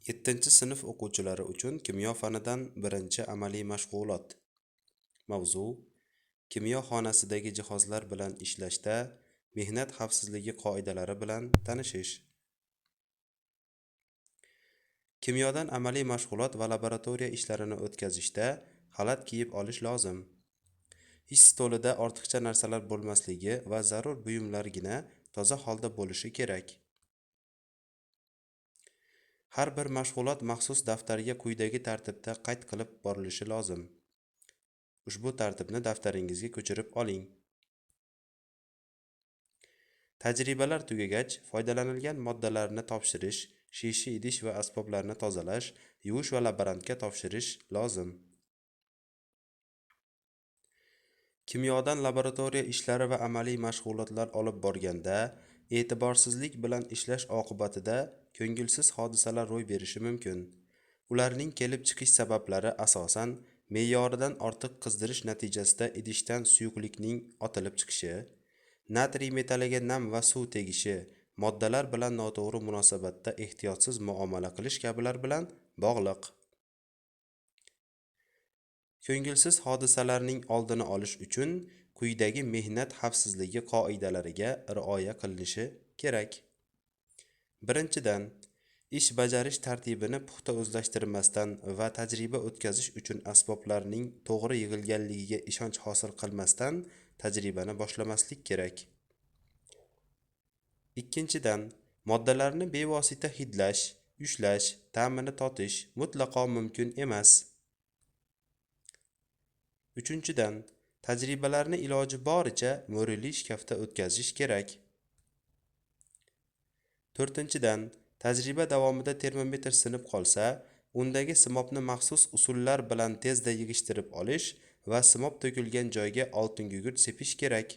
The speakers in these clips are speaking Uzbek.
7-sinf o'quvchilari uchun kimyo fanidan birinchi amaliy mashg'ulot. Mavzu: kimyo xonasidagi jihozlar bilan ishlashda mehnat xavfsizligi qoidalari bilan tanishish. Kimyodan amaliy mashg'ulot va laboratoriya ishlarini o'tkazishda xalat kiyib olish lozim. Ish stolida ortiqcha narsalar bo'lmasligi va zarur buyumlargina toza holda bo'lishi kerak. Har bir mashg'ulot maxsus daftarga quyidagi tartibda qayd qilib borilishi lozim. Ushbu tartibni daftaringizga ko'chirib oling. Tajribalar tugagach, foydalanilgan moddalarni topshirish, shisha idish va asboblarni tozalash, yuvish va laborantga topshirish lozim. Kimyodan laboratoriya ishlari va amaliy mashg'ulotlar olib borganda, e'tiborsizlik bilan ishlash oqibatida ko'ngilsiz hodisalar ro'y berishi mumkin. Ularning kelib chiqish sabablari asosan me'yoridan ortiq qizdirish natijasida idishdan suyuqlikning otilib chiqishi, natriy metalliga nam va suv tegishi, moddalar bilan noto'g'ri munosabatda ehtiyotsiz muomala qilish kabilar bilan bog'liq. Ko'ngilsiz hodisalarning oldini olish uchun quyidagi mehnat xavfsizligi qoidalariga rioya qilinishi kerak. Birinchidan, ish bajarish tartibini puxta o'zlashtirmasdan va tajriba o'tkazish uchun asboblarning to'g'ri yig'ilganligiga ishonch hosil qilmasdan tajribani boshlamaslik kerak. Ikkinchidan, moddalarni bevosita hidlash, ushlash, ta'mini totish mutlaqo mumkin emas. Uchinchidan, tajribalarni iloji boricha mo'rili shkafda o'tkazish kerak. To'rtinchidan, tajriba davomida termometr sinib qolsa, undagi simobni maxsus usullar bilan tezda yig'ishtirib olish va simob to'kilgan joyga oltingugurt sepish kerak.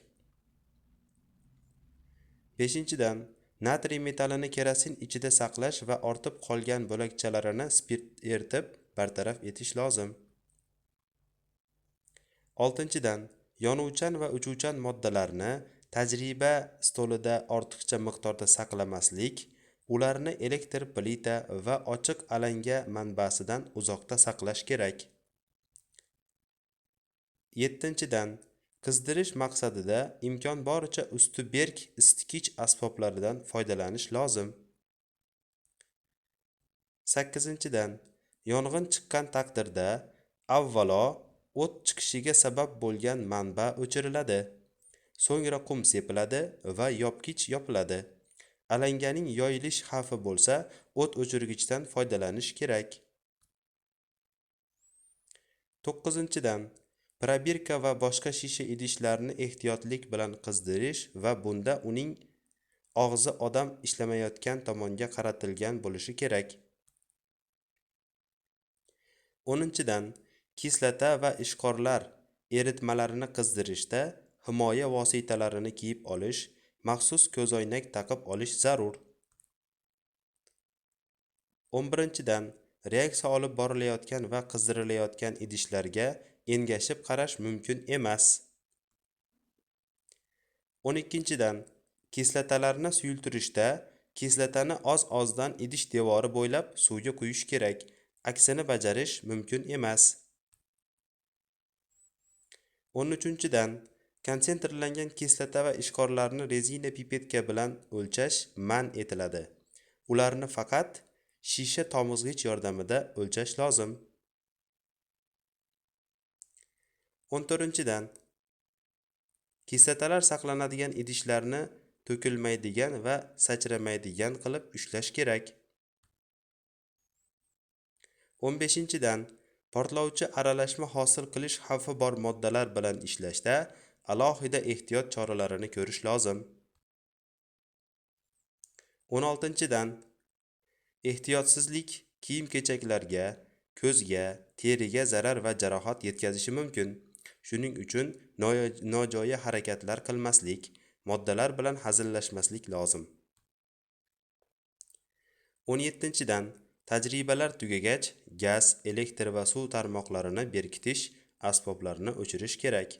Beshinchidan, natriy metallini kerosin ichida saqlash va ortib qolgan bo'lakchalarini spirt eritib bartaraf etish lozim. Oltinchidan, yonuvchan va uchuvchan moddalarni tajriba stolida ortiqcha miqdorda saqlamaslik, ularni elektr plita va ochiq alanga manbasidan uzoqda saqlash kerak. Yettinchidan, qizdirish maqsadida imkon boricha usti berk isitgich asboblaridan foydalanish lozim. Sakkizinchidan, yong'in chiqqan taqdirda avvalo o't chiqishiga sabab bo'lgan manba o'chiriladi. So'ngra qum sepiladi va yopgich yopiladi. Alanganing yoyilish xavfi bo'lsa, o't o'chirgichdan foydalanish kerak. To'qqizinchidan, probirka va boshqa shisha idishlarni ehtiyotlik bilan qizdirish va bunda uning og'zi odam ishlamayotgan tomonga qaratilgan bo'lishi kerak. 10-dan, kislota va ishqorlar eritmalarini qizdirishda himoya vositalarini kiyib olish, maxsus ko'zoynak taqib olish zarur. 11-dan, reaksiya olib borilayotgan va qizdirilayotgan idishlarga engashib qarash mumkin emas. 12-dan, kislotalarni suyultirishda kislotani oz-ozdan idish devori bo'ylab suvga quyish kerak, aksini bajarish mumkin emas. 13-dan, konsentrlangan kislota va ishqorlarni rezina pipetka bilan o'lchash man etiladi. Ularni faqat shisha tomizg'ich yordamida o'lchash lozim. 14-dan, kislotalar saqlanadigan idishlarni to'kilmaydigan va sachramaydigan qilib ushlash kerak. 15-dan, portlovchi aralashma hosil qilish xavfi bor moddalar bilan ishlashda alohida ehtiyot choralarini ko'rish lozim. 16-dan, ehtiyotsizlik kiyim-kechaklarga, ko'zga, teriga zarar va jarohat yetkazishi mumkin. Shuning uchun nojo'ya harakatlar qilmaslik, moddalar bilan hazillashmaslik lozim. 17-dan, tajribalar tugagach, gaz, elektr va suv tarmoqlarini berkitish asboblarini o'chirish kerak.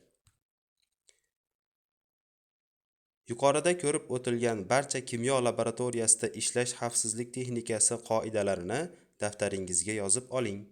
Yuqorida ko'rib o'tilgan barcha kimyo laboratoriyasida ishlash xavfsizlik texnikasi qoidalarini daftaringizga yozib oling.